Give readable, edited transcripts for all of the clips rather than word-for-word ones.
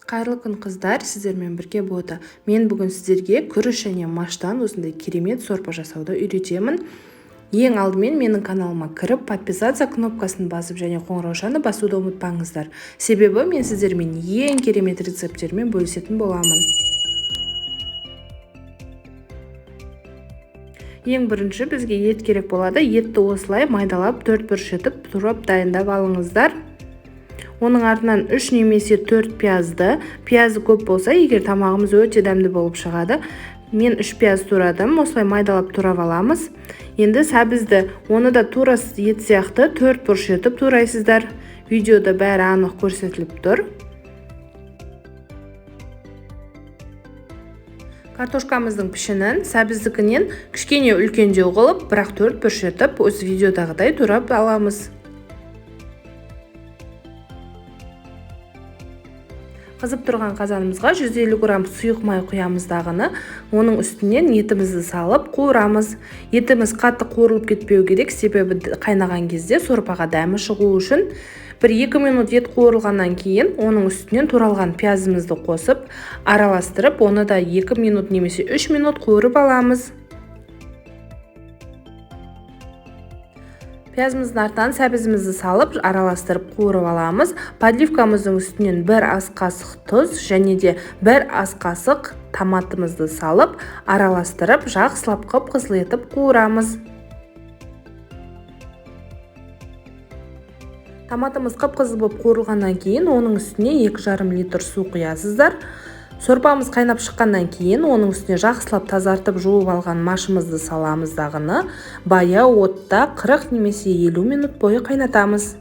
Қайырлы күн, қыздар! Сіздермен бірге Бота. Мен бүгін сіздерге күріш және маштан осындай керемет сорпа жасауды үйретемін. Ең алдымен менің каналыма кіріп, подписаться кнопкасын басып және қоңыраушаны басуды ұмытпаңыздар. Себебі мен сіздермен ең керемет рецепттермен бөлісетін боламын. Ең бірінші бізге ет керек болады. Етті осылай майдалап төрт бұрыш етіп турап дайындап алыңыздар. Оның артынан 3 немесе 4 пиязды, пиязы көп болса, егер тамағымыз өте дәмді болып шығады. Мен 3 пияз турадым, осылай майдалап турап аламыз. Енді сәбізді, оны да тура ет сияқты төрт бұрыш етіп турайсыздар. Видеода бәрі анық көрсетіліп тұр. Картошкамыздың пішінін сәбіздікінен кішкене үлкендеу қылып, бірақ төрт бұрыш етіп, осы видеодағыдай турап аламыз. Қызып тұрған қазанымызға 150 грамм сұйық май құямыз дағыны, оның үстінен етімізді салып қуырамыз. Етіміз қатты қуырылып кетпеу керек, себебі қайнаған кезде сорпаға дәмі шығу үшін. 1-2 минут ет қуырылғаннан кейін оның үстінен туралған пиязымызды қосып, араластырып, оны да 2 минут немесе 3 минут қуырып аламыз. Пиязымыздың артынан сәбізімізді салып, араластырып қуырып аламыз. Подливкамыздың үстінен 1 ас қасық тұз және де 1 ас қасық томатымызды салып, араластырып, жақсылап қып-қызыл етіп қуырамыз. Томатымыз қып-қызыл болып қуырылғаннан кейін оның үстіне 2,5 литр су құясыздар. Сорпамыз қайнап шыққаннан кейін оның үстіне жақсылап тазартып жуып алған машымызды саламыз дағыны, баяу отта 40 немесе 50 минут бойы қайнатамыз.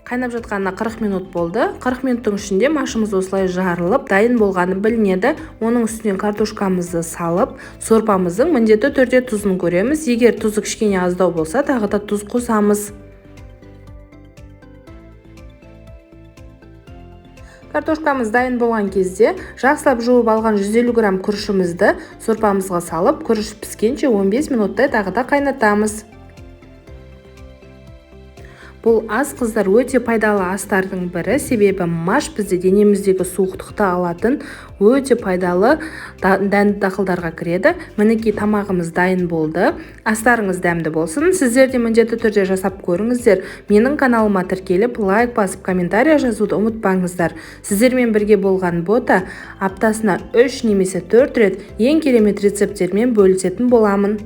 Қайнап жатқанына 40 минут болды. 40 минуттың ішінде машымыз осылай жарылып, дайын болғаны білінеді. Оның үстінен картошкамызды салып, сорпамыздың міндетті түрде тұзын көреміз. Егер тұзы кішкене аздау болса, тағы да тұз қосамыз. Картошкамыз дайын болған кезде жақсылап жуып алған 150 грамм күрішімізді сорпамызға салып, күріш піскенше 15 минуттай тағы да қайнатамыз. Бұл ас, қыздар, өте пайдалы астардың бірі, себебі маш бізде денеміздегі суықтықты алатын өте пайдалы дәнді дақылдарға кіреді. Мінекей, тамағымыз дайын болды. Астарыңыз дәмді болсын. Сіздер де міндетті түрде жасап көріңіздер. Менің каналыма тіркеліп, лайк басып, комментария жазуды ұмытпаңыздар. Сіздермен бірге болған Бота аптасына 3 немесе 4 рет ең керемет рецепттермен бөлісетін боламын.